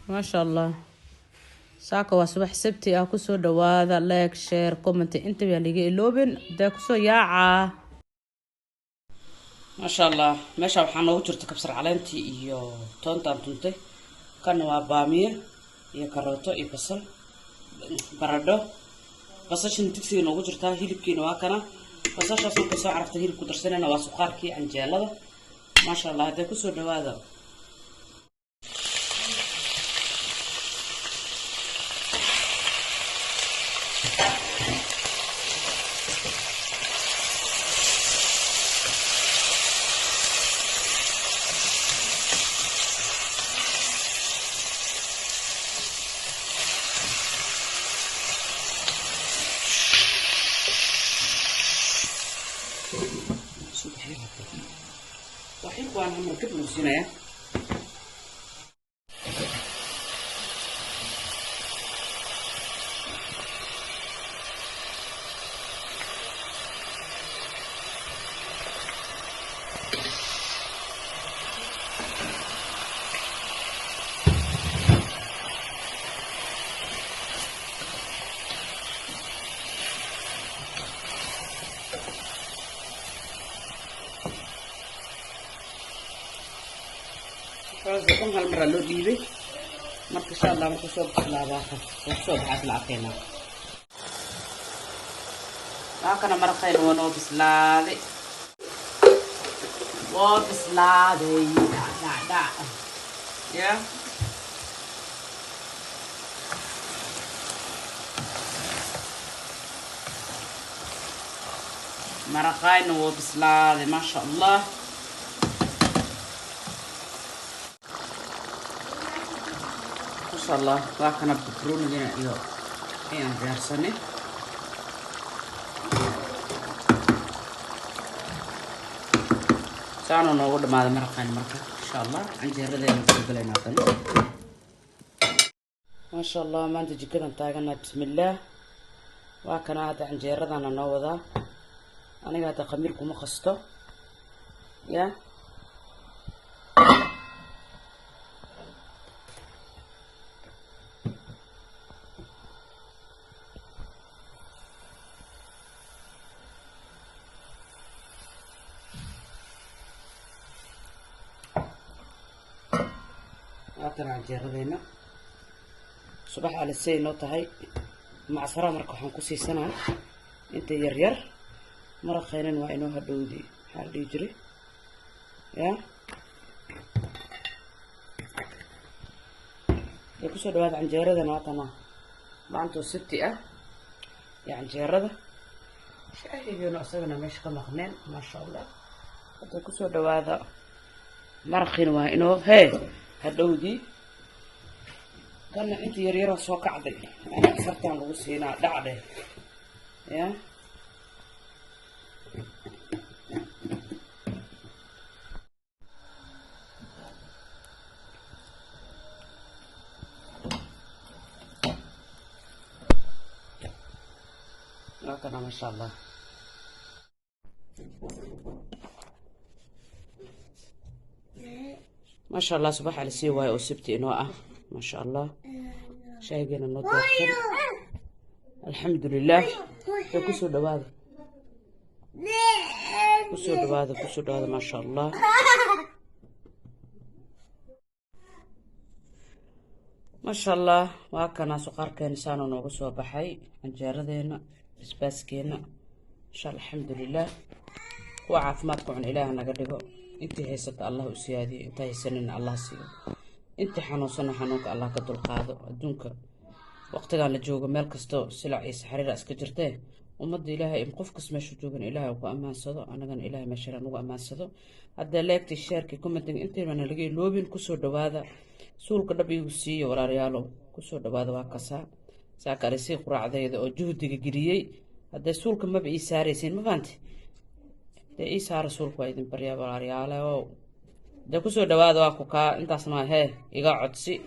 Maasha Allah, saaka waa subax Sabti ah. Kusoo dhawaada, like, share, comment, intaba liga iloobin. Dee kusoo yaaca. Maasha Allah, meesha waxaa noogu jirta kabsar caleentii iyo toontaan tuntay. Kana waa baamiye iyo karooto iyo basal, baradho. Basashana digsiga noogu jirtaa, hilibkiina waa kana. Basashaas markay soo carafta, hilib ku darsanayna. Waa suqaarkii canjeelada. Maasha Allah, haddee kusoo dhawaada. Waxay waan markab lagu siinayaa. Xoos dhan hal maraa loo dhiibay. Marka insha Allah markuu soo bislaabaa, soo baxaa isla arkaynaa. Waa kana maraqayna, waa noo bislaaday, waa bislaaday. Dhac dhac dhac ya. Maraqayna waa bislaaday, maasha Allah, maasha Allah. Waa kana barbaroonigina iyo ayaan diyaarsanay. Saanuu noogu dhamaaday maraqayna. Marka insha Allah canjeeradeena kusoo galaynaa haddana. Maasha Allah, maanta jikadan taaganaa. Bismillaah, waa kana hadda canjeeradana noo wadaa. Aniga hadda khamiir kuma qasto ya. Waa kana canjeeradeena, subax alisay noo tahay macsara. Marka waxaan ku siisanaa inta yar yar. Maraqaynan waa inoo hadhowdi, maxaa la dhihi jiray ya. Dee kusoo dhawaada canjeeradana. Waatana maantoo Sabti ah iyo canjeerada, shaahigeenu isagana meesha ka maqneen. Maasha Allah, hadda kusoo dhawaada. Maraqiina waa inoo hee hadhowdii. Kana inta yaryara soo kacday sartaan lagu siinaa dhacdhe ya. Waa kana, maasha Allah. Maasha Allah, subax alisii waayo oo Sabti inoo ah. Maasha Allah, shaahigeena noo diyaarsan, alxamdulilah. Ee kusoo dhawaada, kusoo dhawaada, kusoo dhawaada. Maasha Allah, maasha Allah. Waa kanaa suqaarkeena, saanuu nooga soo baxay. Canjeeradeena, basbaaskeena, insha Allah, alxamdulilah. Kuwa caafimaadka cun Ilaah naga dhigo. Intii haysata Allah u siyaadiyo, intaa haysanina Allah siiyo, intii xanuunsana xanuunka Allah ka dulqaado. Adduunka waqtigan la joogo meel kasto silac iyo saxariira iska jirtee. Ummadda Ilaahay, qof kas meeshu joogan Ilaahay ku ammaansado, anagana Ilaahay meeshaan ugu ammaansado. Haddee like-tii, share-kii, commenting intaybana laga iloobin. Kusoo dhawaada, suulka dhab igu siiyo walaalayaalow. Kusoo dhawaada. Waa kasaa saaka alisii quraacdayda oo juhdiga geliyey. Haddee suulka maba ii saaraysiin, ma fahanti? Dee ii saara suulka, waa idin baryaa walaalayaalow. Dee kusoo dhawaada. Waa ku kaa intaasna hee iga codsi.